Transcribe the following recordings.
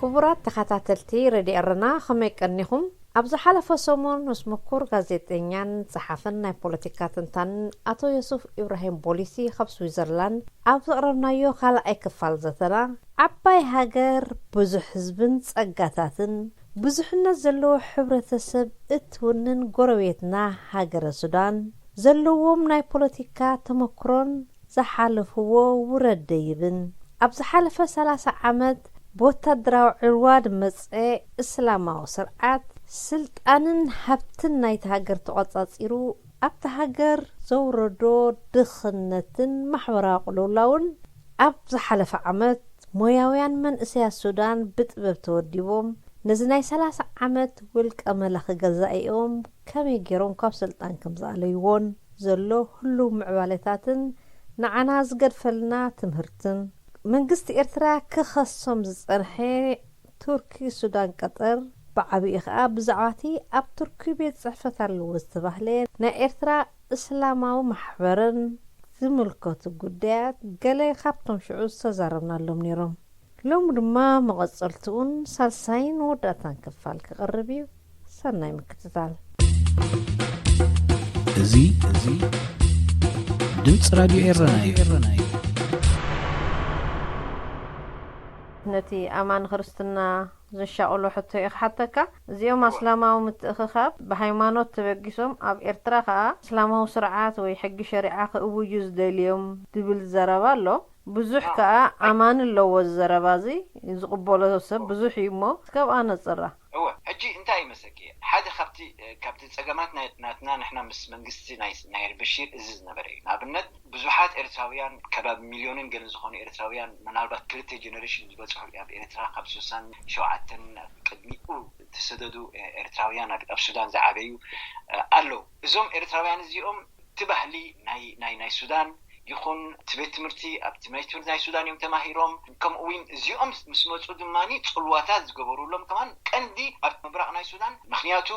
ክቡራት ተኸታተልቲ ሬድዮ ኤረና፣ ከመይ ቀኒኹም? ኣብ ዝሓለፈ ሰሙን ምስ ምኩር ጋዜጠኛን ጸሓፍን ናይ ፖለቲካ ተንታንን ኣቶ ዮሱፍ ኢብራሂም ቦሊሲ ካብ ስዊዘርላንድ ኣብ ዘቕረብናዮ ካልኣይ ክፋል ዘተና፣ ዓባይ ሃገር ብዙሕ ህዝብን ጸጋታትን ብዙሕነት ዘለዎ ሕብረተሰብ እትውንን ጎረቤትና ሃገረ ሱዳን ዘለዎም ናይ ፖለቲካ ተመክሮን ዝሓለፍዎ ውረድ ደይብን ኣብ ዝሓለፈ ሰላሳ ዓመት ብወታደራዊ ዕልዋ ድመጸ እስላማዊ ስርዓት ስልጣንን ሃብትን ናይታ ሃገር ተቖጻጺሩ ኣብታ ሃገር ዘውረዶ ድኽነትን ማሕበራዊ ቅልውላውን ኣብ ዝሓለፈ ዓመት ሞያውያን መንእሰያት ሱዳን ብጥበብ ተወዲቦም ነዚ ናይ ሰላሳ ዓመት ውልቀ መላኺ ገዛኢኦም ከመይ ገይሮም ካብ ስልጣን ከም ዝኣለይዎን ዘሎ ህሉው ምዕባለታትን ንዓና ዝገድፈልና ትምህርትን መንግስቲ ኤርትራ ክኸሶም ዝጸንሐ ቱርኪ፣ ሱዳን፣ ቀጠር ብዓቢኡ ከኣ ብዛዕባቲ ኣብ ቱርኪ ቤት ጽሕፈት ኣለዎ ዝተባህለ ናይ ኤርትራ እስላማዊ ማሕበርን ዝምልከቱ ጉዳያት ገለ ካብቶም ሽዑ ዝተዛረብናሎም ነይሮም። ሎሚ ድማ መቐጸልትኡን ሳልሳይን መወዳእታን ክፋል ክቐርብ እዩ። ሰናይ ምክትታል። እዚ እዚ ድምፂ ራድዮ ኤረና እዩ። ነቲ ኣማኒ ክርስትና ዘሻቕሎ ሕቶ እየ ክሓተካ። እዚኦም ኣስላማዊ ምትእኽኻብ ብሃይማኖት ተበጊሶም ኣብ ኤርትራ ከኣ እስላማዊ ስርዓት ወይ ሕጊ ሸሪዓ ክእውጁ ዝደልዮም ዝብል ዘረባ ኣሎ። ብዙሕ ከኣ ኣማኒ ኣለዎ እዚ ዘረባ እዚ፣ ዝቕበሎ ሰብ ብዙሕ እዩ እሞ እስከ ኣብኣ ነጽራ። እወ፣ ሕጂ እንታይ ይመስለኪ? ሓደ ካብቲ ካብቲ ጸገማት ናይ ናትና ንሕና ምስ መንግስቲ ናይ ናይ በሺር እዚ ዝነበረ እዩ። ንኣብነት ብዙሓት ኤርትራውያን ከባቢ ሚልዮንን ገለን ዝኾኑ ኤርትራውያን ምናልባት ክልተ ጀነሬሽን ዝበጽሑ ኣብ ኤርትራ ካብ ስሳን ሸውዓተን ቅድሚኡ ዝተሰደዱ ኤርትራውያን ኣብ ኣብ ሱዳን ዝዓበዩ ኣለዉ። እዞም ኤርትራውያን እዚኦም እቲ ባህሊ ናይ ናይ ናይ ሱዳን ይኹን እቲ ቤት ትምህርቲ ኣብቲ ቤት ትምህርቲ ናይ ሱዳን እዮም ተማሂሮም። ከምኡ እውን እዚኦም ምስ መፁ ድማ ፅልዋታት ዝገበሩሎም ከማን ቀንዲ ኣብ ምብራቕ ናይ ሱዳን ምክንያቱ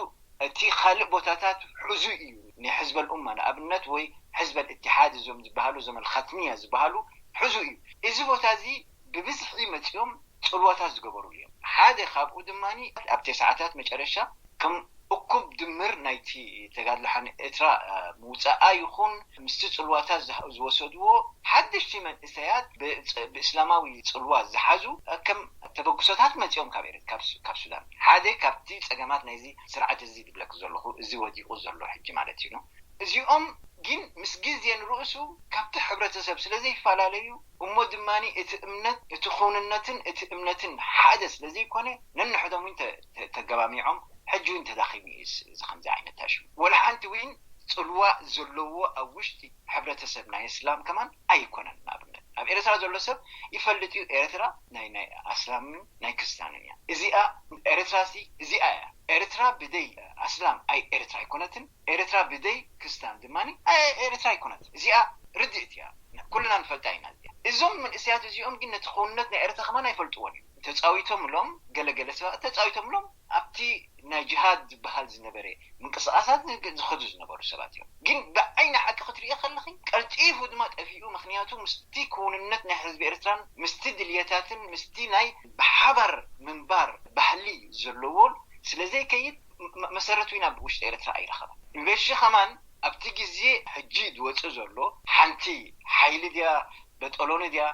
እቲ ካልእ ቦታታት ሕዙ እዩ ናይ ሕዝበል ኡማ ንኣብነት ወይ ሕዝበል እትሓድ እዞም ዝበሃሉ እዞም ኣልኻትሚያ ዝበሃሉ ሕዙ እዩ። እዚ ቦታ እዚ ብብዝሒ መፂኦም ፅልዋታት ዝገበሩሉ እዮም። ሓደ ካብኡ ድማ ኣብ ተስዓታት መጨረሻ ከም እኩብ ድምር ናይቲ ተጋድሎ ሓን ኤርትራ ምውፃኣ ይኹን ምስቲ ፅልዋታት ዝወሰድዎ ሓደሽቲ መንእሰያት ብእስላማዊ ፅልዋ ዝሓዙ ከም ተበግሶታት መፂኦም ካብ ሱዳን። ሓደ ካብቲ ፀገማት ናይዚ ስርዓት እዚ ዝብለክ ዘለኹ እዚ ወዲቑ ዘሎ ሕጂ ማለት እዩ። እዚኦም ግን ምስ ግዜ ንርእሱ ካብቲ ሕብረተሰብ ስለ ዘይፈላለዩ እሞ ድማ እቲ እምነት እቲ ክውንነትን እቲ እምነትን ሓደ ስለ ዘይኮነ ነንሕዶም እውን ተገማሚዖም ሕጂ እውን ተዳኺሙ እዩ እዚ ከምዚ ዓይነት ታሽሙ ወላ ሓንቲ እውን ፅልዋ ዘለዎ ኣብ ውሽጢ ሕብረተሰብ ናይ እስላም ከማን ኣይኮነን። ንኣብነት ኣብ ኤርትራ ዘሎ ሰብ ይፈልጥ እዩ ኤርትራ ናይ ናይ ኣስላምን ናይ ክርስትያንን እያ። እዚኣ ኤርትራ ሲ እዚኣ እያ። ኤርትራ ብደይ ኣስላም ኣይ ኤርትራ ኣይኮነትን። ኤርትራ ብደይ ክስታን ድማ ኤርትራ ኣይኮነት። እዚኣ ርድእት እያ፣ ኩልና ንፈልጣ ኢና እዚኣ። እዞም መንእሰያት እዚኦም ግን ነቲ ክውንነት ናይ ኤርትራ ከማን ኣይፈልጥዎን እዮም። ተፃዊቶምሎም፣ ገለገለ ሰባት ተፃዊቶምሎም ኣብቲ ናይ ጅሃድ ዝበሃል ዝነበረ ምንቅስቃሳት ዝኸዱ ዝነበሩ ሰባት እዮም። ግን ብዓይኒ ሓቂ ክትሪኦ ከለኺ ቀልጢፉ ድማ ጠፊኡ። ምክንያቱ ምስቲ ክውንነት ናይ ህዝቢ ኤርትራን ምስቲ ድልየታትን ምስቲ ናይ ብሓባር ምንባር ባህሊ ዘለዎን ስለዘይከይድ መሰረቱ ኢና ብውሽጢ ኤርትራ ኣይረኸበን። እምበሺ ከማን ኣብቲ ግዜ ሕጂ ዝወፅእ ዘሎ ሓንቲ ሓይሊ ድያ በጠሎኒ ድያ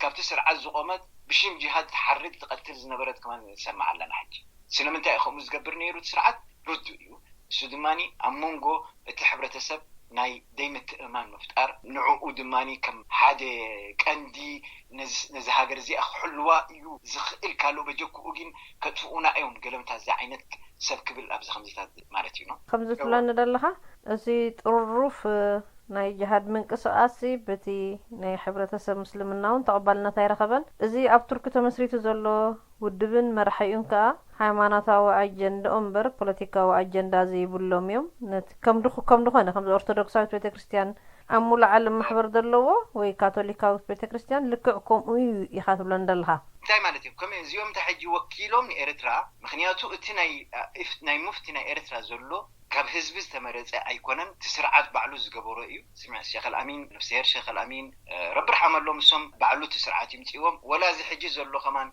ካብቲ ስርዓት ዝቆመት ብሽም ጅሃድ ትሓርድ ትቐትል ዝነበረት ከማን ንሰምዕ ኣለና። ሕጂ ስለምንታይ እዩ ከምኡ ዝገብር ነይሩ እቲ ስርዓት ርዱእ እዩ። እሱ ድማ ኣብ መንጎ እቲ ሕብረተሰብ ናይ ደይምትእማን ምፍጣር፣ ንዕኡ ድማ ከም ሓደ ቀንዲ ነዚ ሃገር እዚኣ ክሕልዋ እዩ ዝኽእል፣ ካልእ በጀክኡ ግን ከጥፍኡና እዮም ገለምታ እዚ ዓይነት ሰብ ክብል ኣብዚ ከምዚታት ማለት እዩ። ከምዚ ትብለኒ ዘለኻ እዚ ጥሩፍ ናይ ጅሃድ ምንቅስቃስ በቲ ናይ ሕብረተሰብ ምስልምና እውን ተቐባልነት ኣይረኸበን። እዚ ኣብ ቱርኪ ተመስሪቱ ዘሎ ውድብን መራሒኡን ከኣ ሃይማኖታዊ ኣጀንድኦም እምበር ፖለቲካዊ ኣጀንዳ ዘይብሎም እዮም። ነቲ ከም ድኾነ ከምዚ ኦርቶዶክሳዊት ቤተክርስትያን ኣብ ሙሉእ ዓለም ማሕበር ዘለዎ ወይ ካቶሊካዊት ቤተክርስትያን ልክዕ ከምኡ እዩ ኢኻ ትብለን ዘለኻ። እንታይ ማለት እዩ? ከም እዚኦም እንታይ ሕጂ ወኪሎም ንኤርትራ? ምኽንያቱ እቲ ናይ ናይ ሙፍቲ ናይ ኤርትራ ዘሎ ካብ ህዝቢ ዝተመረፀ ኣይኮነን። እቲ ስርዓት ባዕሉ ዝገበሮ እዩ። ስምዕ ሸኸል ኣሚን፣ ነፍስሄር ሸኸል ኣሚን፣ ረቢ ርሓመሎም። እሶም ባዕሉ እቲ ስርዓት ይምፅዎም። ወላ እዚ ሕጂ ዘሎ ከማን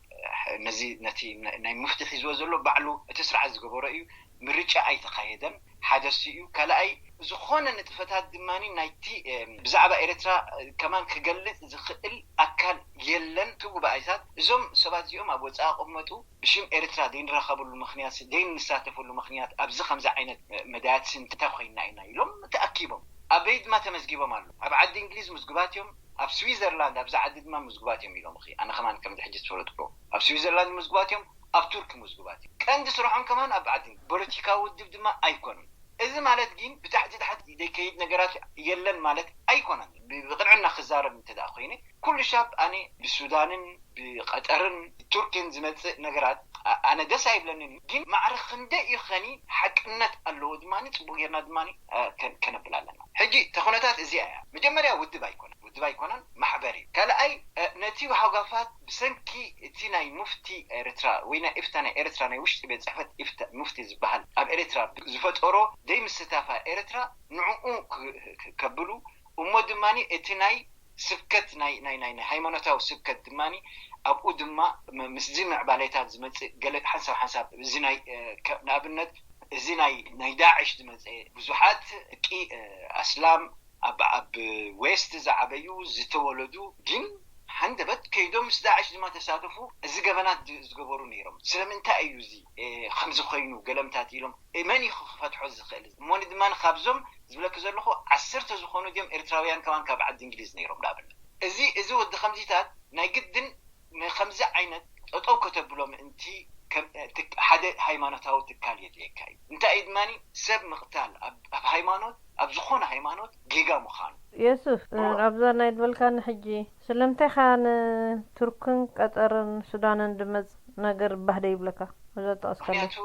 ነዚ ነቲ ናይ ሙፍቲ ሒዝዎ ዘሎ ባዕሉ እቲ ስርዓት ዝገበሮ እዩ። ምርጫ ኣይተኻየደን። ሓደ እሱ እዩ። ካልኣይ ዝኾነ ንጥፈታት ድማ ናይቲ ብዛዕባ ኤርትራ ከማን ክገልጽ ዝኽእል ኣካል የለን። እቲ ጉባኤታት እዞም ሰባት እዚኦም ኣብ ወፃኢ ቅመጡ ብሽም ኤርትራ ዘይንራኸብሉ ምኽንያት ዘይንሳተፈሉ ምኽንያት ኣብዚ ከምዚ ዓይነት መዳያት እንታይ ኮይና ኢና ኢሎም ተኣኪቦም ኣበይ ድማ ተመዝጊቦም ኣሎ። ኣብ ዓዲ እንግሊዝ ምዝጉባት እዮም። ኣብ ስዊዘርላንድ ኣብዚ ዓዲ ድማ ምዝጉባት እዮም ኢሎም። ኣነ ከማን ከምዚ ሕጂ ዝፈለጥኩ ኣብ ስዊዘርላንድ ምዝጉባት እዮም። ኣብ ቱርክ ምዝጉባት እዩ። ቀንዲ ስርሖም ከማን ኣብ ዓዲ ፖለቲካዊ ውድብ ድማ ኣይኮኑን። እዚ ማለት ግን ብታሕቲ ታሕቲ ዘይከይድ ነገራት የለን ማለት ኣይኮነን። ብቕንዕና ክዛረብ እንተ ደኣ ኮይነ ኩሉ ሻብ ኣነ ብሱዳንን ብቐጠርን ብቱርክን ዝመጽእ ነገራት ኣነ ደስ ኣይብለንን እዩ። ግን ማዕረ ክንደይ እዩ ኸኒ ሓቅነት ኣለዎ ድማ ጽቡቕ ጌርና ድማ ከነብል ኣለና። ሕጂ ተኾነታት እዚኣ እያ። መጀመርያ ውድብ ኣይኮነን፣ ውድብ ኣይኮነን ማሕበር እዩ። ካልኣይ ነቲ ሃጓፋት ብሰንኪ እቲ ናይ ሙፍቲ ኤርትራ ወይ ናይ ኢፍታ ናይ ኤርትራ ናይ ውሽጢ ቤት ጽሕፈት ኢፍታ ሙፍቲ ዝበሃል ኣብ ኤርትራ ዝፈጠሮ ዘይምስታፋ ኤርትራ ንዕኡ ከብሉ እሞ ድማ እቲ ናይ ስብከት ናይ ናይ ናይ ሃይማኖታዊ ስብከት ድማ ኣብኡ ድማ ምስዚ ምዕባሌታት ዝመፅእ ገለ ሓንሳብ ሓንሳብ እዚ ናይ ንኣብነት እዚ ናይ ናይ ዳዕሽ ዝመፀ ብዙሓት ደቂ ኣስላም ኣብ ኣብ ዌስት ዝዓበዩ ዝተወለዱ ግን ሃንደበት ከይዶም ምስ ዳዕሽ ድማ ተሳተፉ። እዚ ገበናት ዝገበሩ ነይሮም። ስለምንታይ እዩ እዚ ከምዚ ኮይኑ ገለምታት ኢሎም መን እዩ ክፈትሖ ዝኽእል? እሞኒ ድማ ካብዞም ዝብለኪ ዘለኹ ዓሰርተ ዝኾኑ ድዮም ኤርትራውያን ከማን ካብ ዓዲ እንግሊዝ ነይሮም ንኣብነት። እዚ እዚ ወዲ ከምዚታት ናይ ግድን ንከምዚ ዓይነት ጠጠው ከተብሎ ምእንቲ ሓደ ሃይማኖታዊ ትካል የድልየካ እዩ። እንታይ እዩ ድማ ሰብ ምቕታል ኣብ ሃይማኖት ኣብ ዝኾነ ሃይማኖት ጌጋ ምዃኑ። የሱፍ ኣብዛ ናይ ዝበልካኒ ሕጂ ስለምንታይ ኻ ንቱርክን ቀጠርን ሱዳንን ድመፅ ነገር ባህ ደይብለካ? እዛ ጠቐስካለይ። ምክንያቱ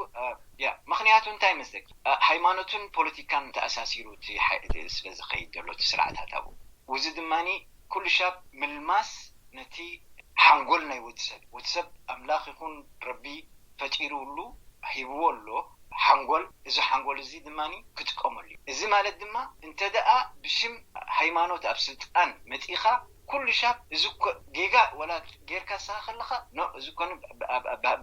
ያ ምክንያቱ እንታይ መስለኪ? ሃይማኖትን ፖለቲካን ተኣሳሲሩ እቲ ሓ- እቲ ስለ ዝኸይድ ዘሎ እቲ ስርዓታት ኣብኡ ውዚ ድማኒ ኩሉ ሻብ ምልማስ ነቲ ሓንጎል ናይ ወዲ ሰብ ወዲ ሰብ ኣምላኽ ይኹን ረቢ ፈጢሩሉ ሂብዎ ኣሎ ሓንጎል። እዚ ሓንጎል እዚ ድማ ክጥቀመሉ እዩ። እዚ ማለት ድማ እንተ ደኣ ብሽም ሃይማኖት ኣብ ስልጣን መጺኻ ኩሉ ሻብ እዚ እኮ ጌጋ ወላ ጌርካ ንስኻ ከለኻ ኖ እዚ እኮ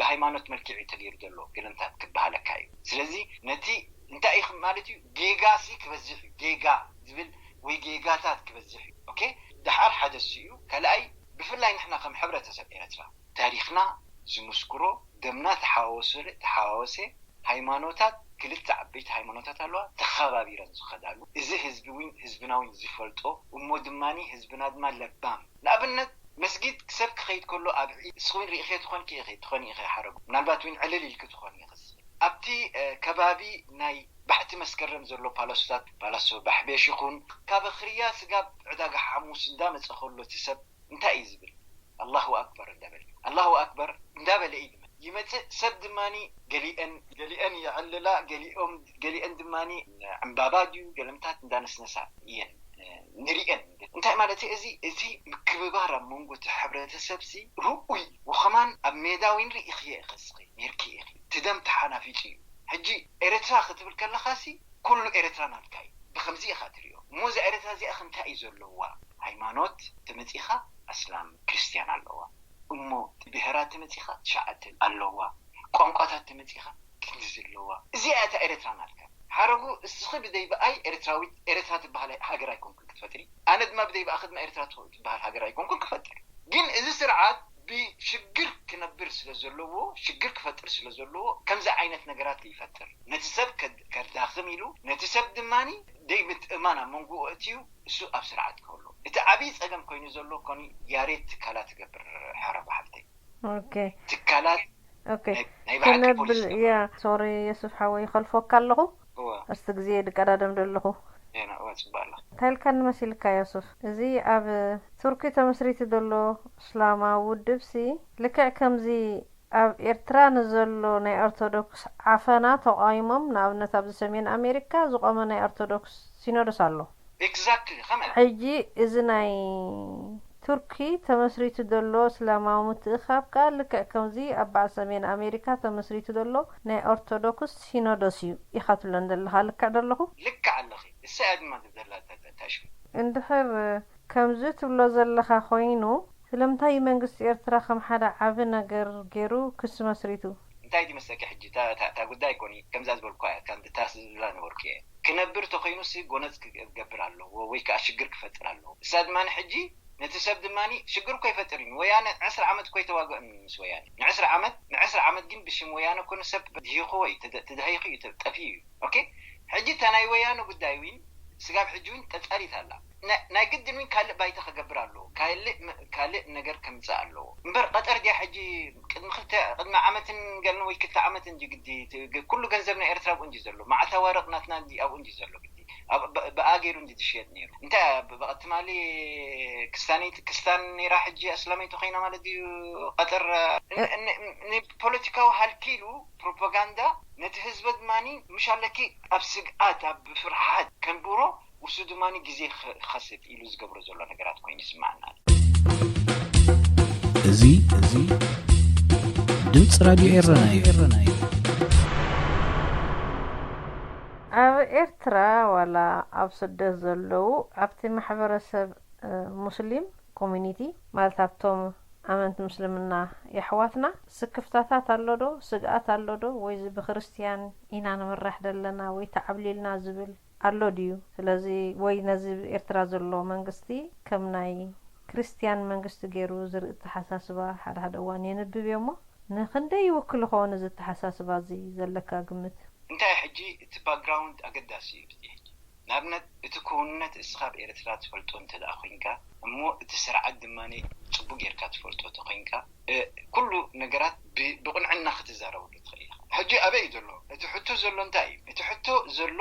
ብሃይማኖት መልክዕ እዩ ተገይሩ ዘሎ ገለምታት ክበሃለካ እዩ። ስለዚ ነቲ እንታይ እዩ ማለት እዩ ጌጋ ሲ ክበዝሕ እዩ። ጌጋ ዝብል ወይ ጌጋታት ክበዝሕ እዩ። ኦኬ ደሓር ሓደ እሱ እዩ። ካልኣይ ብፍላይ ንሕና ከም ሕብረተሰብ ኤረትራ ታሪኽና ዝምስክሮ ደምና ተሓዋወሰ ተሓዋወሰ ሃይማኖታት ክልተ ዓበይቲ ሃይማኖታት ኣለዋ ተኸባቢረን ዝኸዳሉ እዚ ህዝቢ እውን ህዝብና እውን ዝፈልጦ እሞ ድማኒ ህዝብና ድማ ለባም ንኣብነት መስጊድ ሰብ ክኸይድ ከሎ ኣብ ዒድ እስኺ እውን ርኢኸ ትኾንኪ ኢኺ ትኾኒ ኢኺ ሓረጉ ምናልባት እውን ዕልል ኢልኪ ትኾኒ ኢኺ ኣብቲ ከባቢ ናይ ባሕቲ መስከረም ዘሎ ፓላሶታት ፓላሶ ባሕቤሽ ይኹን ካብ ኣኽርያ ስጋብ ዕዳጋ ሓሙስ እንዳመፀ ከሎ እቲ ሰብ እንታይ እዩ ዝብል ኣላሁ ኣክበር እንዳበለ ኣላሁ ኣክበር እንዳበለ እዩ ዝመፅእ ሰብ ድማኒ ገሊአን ገሊአን የዕልላ ገሊኦም ገሊአን ድማኒ ዕምባባ ድዩ ገለምታት እንዳነስነሳ እየን ንሪአን እንታይ ማለት እዩ እዚ እቲ ምክብባር ኣብ መንጎ እቲ ሕብረተሰብ ሲ ርኡይ ወኸማን ኣብ ሜዳ ወይ ንርኢ ክየ ኢኸ ስኺ ኔርኪ ኢኺ እቲ ደም ተሓናፊጹ እዩ ሕጂ ኤረትራ ክትብል ከለኻ ሲ ኩሉ ኤረትራ ናትካ እዩ ብኸምዚ ኢኻ ትሪኦ እሞ እዛ ኤረትራ እዚኣ ኸ እንታይ እዩ ዘለዋ ሃይማኖት ተመጺኻ ኣስላም ክርስትያን ኣለዋ እሞ ብሄራት ተመጺኻ ትሽዓተ ኣለዋ ቋንቋታት ተመጺኻ ክንዲ ዘለዋ እዚኣ እታ ኤረትራ ናትካ ሓረጉ እስኺ ብደይ ብኣይ ኤረትራዊት ኤረትራ ትበሃል ሃገር ኣይኮንኩን ክትፈጥሪ ኣነ ድማ ብደይ ብኣኺ ድማ ኤረትራ ትበሃል ሃገር ኣይኮንኩን ክፈጥር ግን እዚ ስርዓት ብሽግር ክነብር ስለ ዘለዎ ሽግር ክፈጥር ስለ ዘለዎ ከምዚ ዓይነት ነገራት ይፈጥር ነቲ ሰብ ከዳኽም ኢሉ ነቲ ሰብ ድማኒ ደይ ምትእማን ኣብ መንጎኡ ኣእትዩ እሱ ኣብ ስርዓት ክህሉ እቲ ዓብዪ ፀገም ኮይኑ ዘሎ ኮኒ ያሬድ ትካላት ትገብር ሓረጉ ሓፍተይ ትካላት ናይ ብሓቂ ፖሊስ ያ ሶሪ የሱፍ ሓወይ ይኸልፈካ ኣለኹ እስቲ ግዜ ድቀዳደም ደለኹ እንታይ ኢልካኒ መሲልካ ዮሱፍ እዚ ኣብ ቱርኪ ተመስሪቱ ዘሎ እስላማዊ ውድብ ሲ ልክዕ ከምዚ ኣብ ኤርትራ ንዘሎ ናይ ኦርቶዶክስ ዓፈና ተቓዊሞም ንኣብነት ኣብዚ ሰሜን ኣሜሪካ ዝቖመ ናይ ኦርቶዶክስ ሲኖዶስ ኣሎ Exactly ከመይ? ሕጂ እዚ ናይ ቱርኪ ተመስሪቱ ዘሎ እስላማዊ ምትእኻብ ከኣ ልክዕ ከምዚ ኣብ በዓል ሰሜን ኣሜሪካ ተመስሪቱ ዘሎ ናይ ኦርቶዶክስ ሲኖዶስ እዩ ኢኻ ትብለን ዘለኻ። ልክዕ ዶ ኣለኹ? ልክዕ ኣለኺ። እሳ እያ ድማ ትብል ዘላ እታ፣ እታ፣ እታ ሽም። እንድሕር ከምዚ ትብሎ ዘለኻ ኮይኑ፣ ስለምንታይ እዩ መንግስቲ ኤርትራ ከም ሓደ ዓቢ ነገር ገይሩ ክሲ መስሪቱ? እንታይ ድዩ መስለኪ ሕጂ? እታ፣ እታ፣ እታ ጉዳይ ኮኒ ከምዛ ዝበልኳ እያ፣ ከም እታ ዝብላ ነበርኩ እየ። ክነብር ተኾይኑሲ ጎነጽ ክገብር ኣለዎ ወይ ከኣ ሽግር ክፈጥር ኣለዎ። እሳ ድማ ሕጂ ነቲ ሰብ ድማ ሽግር እኮ ይፈጥር እዩ። ወያነ ዕስራ ዓመት እኮ ይተዋግኦ ምስ ወያነ። ንዕስራ ዓመት፣ ንዕስራ ዓመት ግን ብሽም ወያነ እኮ ንሰብ ድሂኹ ወይ ተደ-፣ ተደሂኹ እዩ፣ ተ-፣ ጠፊኡ እዩ። ኦኬ? ሕጂ እታ ናይ ወያነ ጉዳይ እውን ስጋብ ሕጂ እውን ቀጻሊት ኣላ። ና-፣ ናይ ግድን እውን ካልእ ባይታ ክገብር ኣለዎ። ካልእ መ-፣ ካልእ ነገር ከምጽእ ኣለዎ። እምበር ቀጠር ድያ ሕጂ ቅድሚ ክልተ፣ ቅድሚ ዓመትን ገልን ወይ ክልተ ዓመትን ድዩ ግዲ፣ ት-፣ ግ-፣ ኩሉ ገንዘብ ናይ ኤርትራ ኣብኡ እንድዩ ዘሎ። መዓት ኣዋርቕ ናትና እንዲ-፣ ኣብኡ እንድዩ ዘሎ ግዲ። ኣብ-፣ ብ-፣ ብኣ ገይሩ እንዲ ዝሽየጥ ነይሩ። እንታይ እያ፣ ብ-፣ ብቐ-፣ ትማሊ ክስታነይቲ-፣ ክስታን ነይራ፣ ሕጂ ኣስላመይቲ ኮይና ማለት ድዩ? ቀጠር፣ ን-፣ ን-፣ ን-፣ ንፖለቲካዊ ሃልኪሉ ፕሮፓጋንዳ ነቲ ህዝቢ ድማኒ ምሽ ኣለኪ ኣብ ስግኣት፣ ኣብ ፍርሓት ከንብሮ፣ ውሱ ድማኒ ግዜ ኸ-፣ ኸስብ ኢሉ ዝገብሮ ዘሎ ነገራት ኮይኑ ይስምዓና ኣሎ። እዚ፣ እዚ ድምፂ ራድዮ ኤረና እዩ። ኣብ ኤርትራ ዋላ ኣብ ስደት ዘለዉ ኣብቲ ማሕበረሰብ፣ እ፣ ሙስሊም ኮሚኒቲ፣ ማለት ኣብቶም ኣመንቲ ምስልምና የሕዋትና ስክፍታታት ኣሎ ዶ? ስግኣት ኣሎ ዶ? ወይ እዚ ብክርስትያን ኢና ንምራሕ ዘለና ወይ ተዓብሊልና ዝብል ኣሎ ድዩ? ስለዚ ወይ ነዚ ኤርትራ ዘሎ መንግስቲ ከም ናይ ክርስትያን መንግስቲ ገይሩ ዝርኢ ኣተሓሳስባ ሓደ ሓደ እዋን የንብብ እየ እሞ፣ ንኽንደይ ይውክል ይኸውን እዚ ኣተሓሳስባ እዚ ዘለካ ግምት? እንታይ ሕጂ እቲ ባክግራውንድ ኣገዳሲ እዩ። እቲ ሕጂ ንኣብነት እቲ ክውንነት እስኻ ኣብ ኤርትራ ትፈልጦ እንተ ደኣ ኮይንካ፣ እሞ እቲ ስርዓት ድማ ጽቡቅ ጌርካ ትፈልጦ እንተ ኮይንካ፣ እ፣ ኩሉ ነገራት ብ-፣ ብቕንዕና ክትዛረበሉ ትኽእል ኢኻ። ሕጂ ኣበይ እዩ ዘሎ? እቲ ሕቶ ዘሎ እንታይ እዩ? እቲ ሕቶ ዘሎ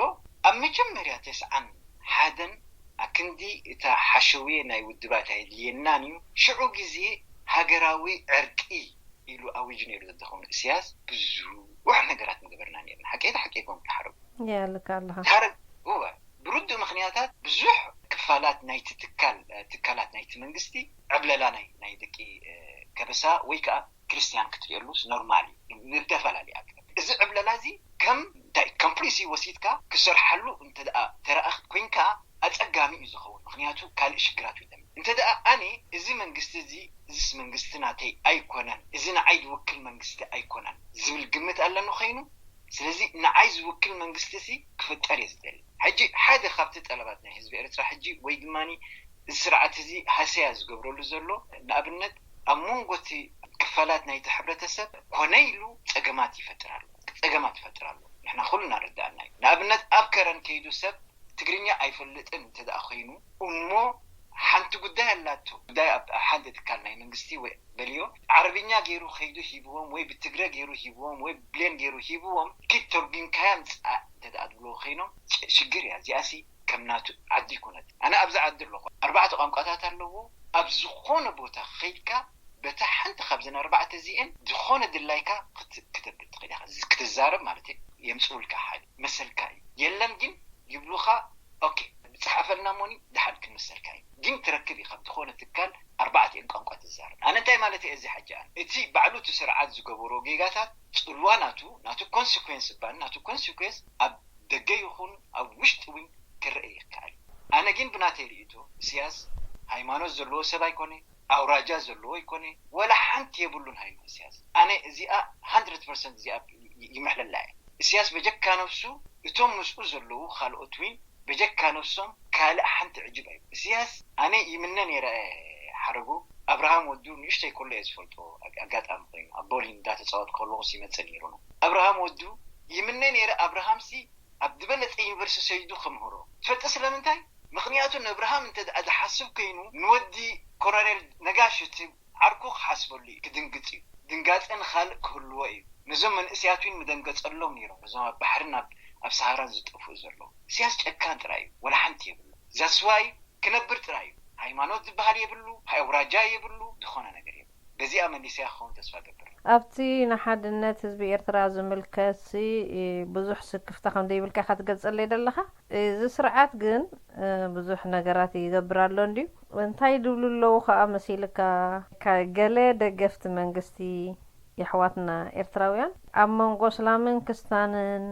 ኣብ መጀመርያ ተስዓን ሓደን ኣክንዲ እታ ሓሸውየ ናይ ውድባት ኣየድልየናን እዩ፣ ሽዑ ግዜ ሃገራዊ ዕርቂ ኢሉ ኣዊጁ ነይሩ ዘተኸውን እስያስ ብዙሕ ነገራት ምገበርና ነርና። ሓቂ፣ እቲ ሓቂ ይኮን ክሓረጉ። ያልካ ኣለኻ። ሓረግ፣ እወ፣ ብርዱእ ምኽንያታት ብዙሕ ክፋላት ናይቲ ትካል፣ ትካላት ናይቲ መንግስቲ ዕብለላ ናይ፣ ናይ ደቂ፣ እ፣ ከበሳ ወይ ከዓ ክርስትያን ክትርእየሉስ ኖርማል እዩ። ንተፈላለዩ ኣገባብ። እዚ ዕብለላ እዚ ከም እንታይ ኮምፕሊሲ ወሲድካ ክሰርሓሉ እንተ ደኣ ተረኣኽ ኮይንካ ኣጸጋሚ እዩ ዝኸውን። ምኽንያቱ ካልእ ሽግራት እዩ። እንተ ደኣ ኣነ እዚ መንግስቲ እዚ፣ እዚስ መንግስቲ ናተይ ኣይኮነን፣ እዚ ንዓይ ዝውክል መንግስቲ ኣይኮነን ዝብል ግምት ኣለኒ ኮይኑ፣ ስለዚ ንዓይ ዝውክል መንግስቲ እዚ ክፍጠር እየ ዝደሊ። ሕጂ ሓደ ካብቲ ጠለባት ናይ ህዝቢ ኤርትራ ሕጂ ወይ ድማኒ እዚ ስርዓት እዚ ሃሰያ ዝገብረሉ ዘሎ፣ ንኣብነት ኣብ መንጎ እቲ ክፋላት ናይቲ ሕብረተሰብ ኮነ ኢሉ ጸገማት ይፈጥር ኣሎ፣ ጸገማት ይፈጥር ኣሎ። ንሕና ኩልና ርዳእና እዩ። ንኣብነት ኣብ ከረን ከይዱ ሰብ ትግርኛ ኣይፈልጥን እንተ ደኣ ኮይኑ እሞ ሓንቲ ጉዳይ ኣላቶ። ጉዳይ ኣብ፣ ኣብ ሓደ ትካል ናይ መንግስቲ ወይ በልዮ ዓረብኛ ገይሩ ከይዱ ሂብዎም ወይ ብትግረ ገይሩ ሂብዎም ወይ ብብሌን ገይሩ ሂብዎም ኪድ ተርጉምካያ ምጽእ እንተ ደኣ ዝብልዎ ኮይኖም ጭ-፣ ሽግር እያ። እዚኣሲ ከም ናቱ ዓዲ ይኮነት። ኣነ ኣብዚ ዓዲ ኣለኹ። ኣርባዕተ ቋንቋታት ኣለዎ። ኣብ ዝኾነ ቦታ ከይድካ በታ ሓንቲ ካብዘን ኣርባዕተ እዚኤን ዝኾነ ድላይካ ክት-፣ ክተብል ትኽእል ኢኻ። ዝ-፣ ክትዛረብ ማለት እዩ። የምጽኡልካ ሓደ መሰልካ እዩ። የለን ግን ይብሉኻ፣ ኦኬ፣ ብጽሓፈልና እሞኒ ድሓን ክንመሰልካ እዩ። ግን ትረክብ ኢኻ ብዝኾነ ትካል ኣርባዕቲኤን ቋንቋ ትዛረብ። ኣነ እንታይ ማለት እየ እዚ ሓጂ? ኣነ እቲ ባዕሉ እቲ ስርዓት ዝገበሮ ጌጋታት ጽልዋ ናቱ፣ ናቱ ኮንሲኩዌንስ እባ፣ ናቱ ኮንሲኩዌንስ ኣብ ደገ ይኹን ኣብ ውሽጢ እውን ክረአ ይከኣል። ኣነ ግን ብናተይ ርእይቶ፣ እስያስ ሃይማኖት ዘለዎ ሰብ ኣይኮነ፣ ኣውራጃ ዘለዎ ኣይኮነ፣ ወላ ሓንቲ የብሉን ሃይማኖት እስያስ። ኣነ እዚኣ ሃንድረድ ፐርሰንት እዚኣ ይ-፣ ይምሕለላ እየ። እስያስ በጀካ ነብሱ፣ እቶም ምስኡ ዘለዉ ካልኦት እውን በጀካ ነብሶም ካልእ ሓንቲ ዕጅብ ኣይብሉ። እስያስ ኣነ ይምነ ነይረ ሓረጉ፣ ኣብርሃም ወዱ ንእሽተይ ከሎ እየ ዝፈልጦ፣ ኣጋ-፣ ኣጋጣሚ ኮይኑ ኣብ ቦሊን እንዳተጻወት ከለኹ ይመጽእ ነይሩ ነው። ኣብርሃም ወዱ ይምነ ነይረ፣ ኣብርሃምሲ ኣብ ዝበለጸ ዩኒቨርሲቲ ሰይዱ ከምህሮ። ትፈልጢ ስለምንታይ? ምኽንያቱ ንኣብርሃም እንተ ደኣ ዝሓስብ ኮይኑ ንወዲ ኮሎኔል ነጋሽ እቲ ዓርኩ ክሓስበሉ እዩ፣ ክድንግጽ እዩ። ድንጋጸ ንኻልእ ክህልዎ እዩ። ነዞም መንእሰያት እውን ምደንገጸሎም ነይሮም፣ ነዞም ኣብ ባሕርን ኣብ፣ ኣብ ሰሃራን ዝጠፍኡ ዘለዉ። እስያስ ጨካን ጥራይ እዩ፣ ወላ ሓንቲ የብሉ። ዛስዋይ ክነብር ጥራይ እዩ። ሃይማኖት ዝበሃል የብሉ፣ ኣውራጃ የብሉ፣ ዝኾነ ነገር የብሉ። እዚኣ መሊሰያ ክኸውን ተስፋ ገብር። ኣብቲ ንሓድነት ህዝቢ ኤርትራ ዝምልከት ሲ ብዙሕ ስክፍታ ከም ዘይብልካ ኢኻ ትገልጸለይ ዘለኻ። እዚ ስርዓት ግን ብዙሕ ነገራት ይገብር ኣሎ እንድዩ። እንታይ ድብሉ ኣለዉ ከኣ መሲልካ? ገለ ደገፍቲ መንግስቲ የሕዋትና ኤርትራውያን ኣብ መንጎ እስላምን ክስታንን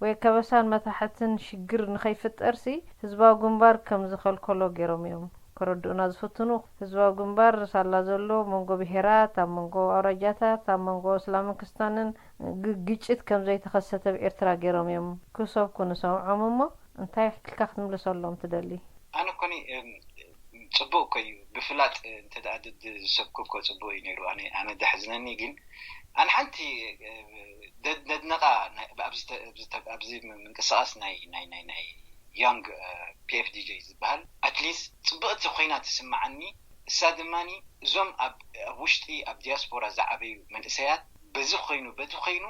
ወይ ከበሳን መታሕትን ሽግር ንኸይፍጠርሲ ህዝባዊ ግንባር ከም ዝኸልከሎ ገይሮም እዮም ከረድኡና ዝፍትኑ። ህዝባዊ ግንባር ሳላ ዘሎ መንጎ ብሄራት፣ ኣብ መንጎ ኣውራጃታት፣ ኣብ መንጎ እስላምን ክስታንን ግጭት ከም ዘይተኸሰተ ኣብ ኤርትራ ገይሮም እዮም ክሰብኩ ንሰምዖም። እሞ እንታይ ኢልካ ክትምልሰሎም ትደሊ? ኣነ ኮኒ ጽቡቅ እኮ እዩ። ብፍላጥ እንተ ደኣ ዝሰብኩ እኮ ጽቡቅ እዩ ነይሩ። ኣነ ኣነ ደሕዝነኒ ግን ኣነ ሓንቲ ነድነቃ ኣብዚ ምንቅስቃስ ናይ ናይ ናይ ናይ ዮንግ ፒኤፍዲጂ ዝበሃል ኣትሊስት ጽብቕቲ ኮይና ትስምዓኒ። እሳ ድማኒ እዞም ኣብ ውሽጢ ኣብ ዲያስፖራ ዝዓበዩ መንእሰያት በዚ ኮይኑ በቲ ኮይኑ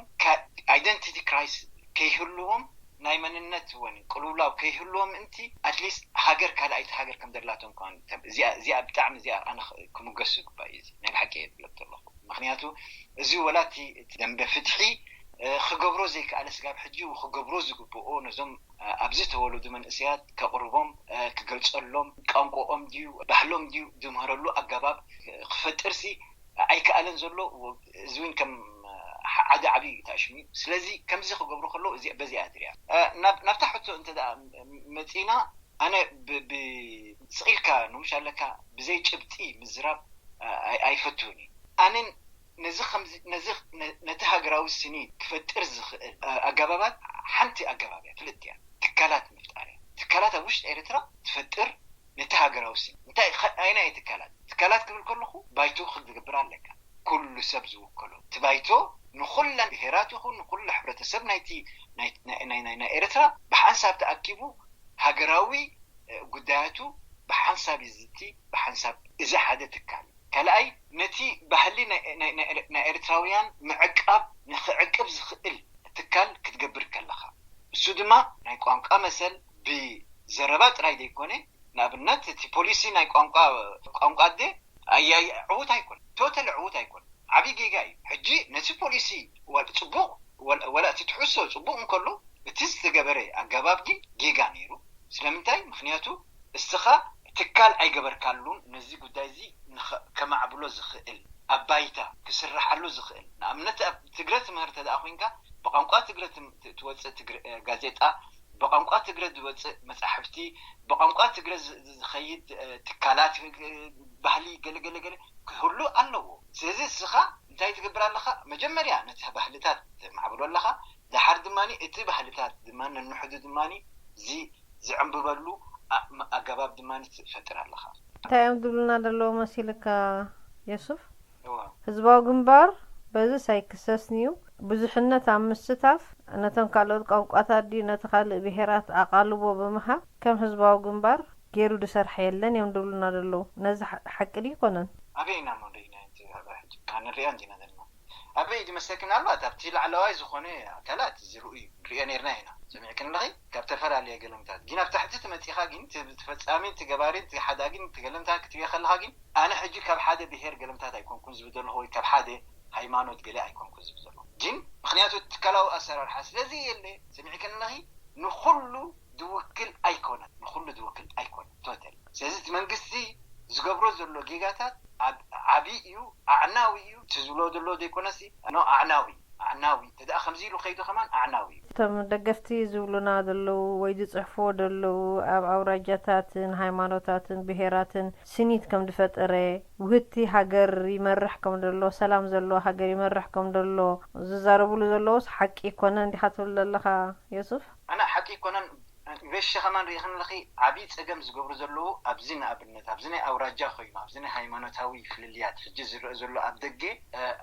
ኣይደንቲቲ ክራይስ ከይህልዎም ናይ መንነት ወን ቅልውላው ከይህልዎም ምእንቲ ኣትሊስት ሃገር ካልኣይቲ ሃገር ከም ዘላቶም ከ እዚኣ ብጣዕሚ እዚኣ ኣነ ክምገስ ዝግባእ እዩ። ናይ ብሓቂ እየ ዝብለክ ዘለኹ። ምክንያቱ እዚ ወላ እቲ ደንበ ፍትሒ ክገብሮ ዘይከኣለ ስጋብ ሕጂ ክገብሮ ዝግብኦ ነዞም ኣብዚ ተወለዱ መንእሰያት ከቕርቦም ክገልጸሎም ቋንቋኦም ድዩ ባህሎም ድዩ ዝምህረሉ ኣገባብ ክፈጥርሲ ኣይከኣለን ዘሎ። እዚ እውን ከም ሓደ ዓብዪ ተኣሽሙ እዩ። ስለዚ ከምዚ ክገብሩ ከለዉ በዚኣ ድርያ ናብታ ሕቶ እንተ መፂና ኣነ ስቕ ኢልካ ንሙሽ ኣለካ ብዘይ ጭብጢ ምዝራብ ኣይፈትውን እዩ። ኣነን ነዚ ነዚ ነቲ ሃገራዊ ስኒት ክፈጥር ዝኽእል ኣገባባት ሓንቲ ኣገባብ እያ፣ ፍልጥ እያ። ትካላት ምፍጣር እያ። ትካላት ኣብ ውሽጢ ኤርትራ ትፈጥር ነቲ ሃገራዊ ስኒት እንታይ ኣይና እየ ትካላት ትካላት ክብል ከለኹ ባይቶ ክዝገብር ኣለካ። ኩሉ ሰብ ዝውከሎ እቲ ባይቶ ንኹለን ብሄራት ይኹን ንኩሉ ሕብረተሰብ ናይቲ ናይ ኤርትራ ብሓንሳብ ተኣኪቡ ሃገራዊ ጉዳያቱ ብሓንሳብ ይዝቲ ብሓንሳብ እዚ ሓደ ትካል ካልኣይ ነቲ ባህሊ ናይ ኤርትራውያን ምዕቃብ ንክዕቅብ ዝኽእል ትካል ክትገብር ከለኻ እሱ ድማ ናይ ቋንቋ መሰል ብዘረባ ጥራይ ዘይኮነ ንኣብነት እቲ ፖሊሲ ናይ ቋንቋ ቋንቋ ኣደ ኣያይ ዕዉት ኣይኮነ ቶተል ዕዉት ኣይኮነ ዓብዪ ጌጋ እዩ። ሕጂ ነቲ ፖሊሲ ጽቡቕ ወላ እቲ ትሕሶ ጽቡቕ እንከሎ እቲ ዝተገበረ ኣገባብ ግን ጌጋ ነይሩ። ስለምንታይ? ምክንያቱ እስኻ ትካል ኣይገበርካሉን ነዚ ጉዳይ እዚ ከማዕብሎ ዝኽእል ኣብ ባይታ ክስርሓሉ ዝኽእል ንኣብነት ኣብ ትግረ ትምህር ተደኣ ኮይንካ ብቋንቋ ትግረ ትወፅእ ጋዜጣ ብቋንቋ ትግረ ዝወፅእ መፃሕፍቲ ብቋንቋ ትግረ ዝኸይድ ትካላት ባህሊ ገለገለገለ ክህሉ ኣለዎ። ስለዚ እስኻ እንታይ ትገብር ኣለኻ? መጀመርያ ነቲ ባህልታት ተማዕብሎ ኣለኻ። ደሓር ድማ እቲ ባህልታት ድማ ነንሕዱ ድማ እዚ ዝዕንብበሉ ኣገባብ ድማ ትፈጥር ኣለኻ። እንታይ እዮም ዝብሉና ዘለዉ መሲልካ የሱፍ? ህዝባዊ ግንባር በዚ ሳይክሰስን እዩ። ብዙሕነት ኣብ ምስታፍ ነተን ካልኦት ቋንቋታት ድዩ ነቲ ካልእ ብሄራት ኣቓልቦ ብምሃብ ከም ህዝባዊ ግንባር ገይሩ ዝሰርሐ የለን እዮም ዝብሉና ዘለዉ። ነዚ ሓቂ ድዩ ይኮነን? ኣበይ ኢና እሞ ደይና እቲ ኣበይ ሕጂ ንሪኦ እንዲና ዘለና ኣበይ ድመሰልክ ምናልባት ኣብቲ ላዕለዋይ ዝኾነ ኣካላት ዝርኡ እዩ ንሪኦ ነርና ኢና ሰሚዕክን ኣለኺ ካብ ተፈላለየ ገለምታት ግን ኣብ ታሕቲ ትመፂኻ ግን ተፈፃሚ ትገባሪ ሓዳጊን ትገለምታ ክትሪኦ ከለኻ ግን ኣነ ሕጂ ካብ ሓደ ብሄር ገለምታት ኣይኮንኩን ዝብል ዘለኹ ወይ ካብ ሓደ ሃይማኖት ገለ ኣይኮንኩን ዝብል ዘለኹ ግን ምክንያቱ ትካላዊ ኣሰራርሓ ስለዚ የለ ሰሚዕክን ኣለኺ ንኩሉ ዝውክል ኣይኮነን ንኩሉ ዝውክል ኣይኮነን ቶተል ስለዚ እቲ መንግስቲ ዝገብሮ ዘሎ ጌጋታት ዓብይ እዩ ኣዕናዊ እዩ እቲ ዝብሎ ዘሎ ዘይኮነሲ ኖ ኣዕናዊ ኣዕናዊ እንተ ከምዚ ኢሉ ከይዱ ከማን ኣዕናዊ እዩ እቶም ደገፍቲ ዝብሉና ዘለዉ ወይ ዝፅሕፍዎ ዘለዉ ኣብ ኣውራጃታትን ሃይማኖታትን ብሄራትን ስኒት ከም ዝፈጠረ ውህቲ ሃገር ይመርሕ ከም ዘሎ ሰላም ዘለዎ ሃገር ይመርሕ ከም ዘሎ ዝዛረብሉ ዘለዉስ ሓቂ ይኮነን እንዲኻ ትብል ዘለኻ ዮሱፍ ኣነ ሓቂ ይኮነን በሺ ከማን ሪኢኽን ኣለኺ ዓብዪ ፀገም ዝገብሩ ዘለዉ ኣብዚ ንኣብነት ኣብዚ ናይ ኣውራጃ ኮይኑ ኣብዚ ናይ ሃይማኖታዊ ፍልልያት ሕጂ ዝረአ ዘሎ ኣብ ደገ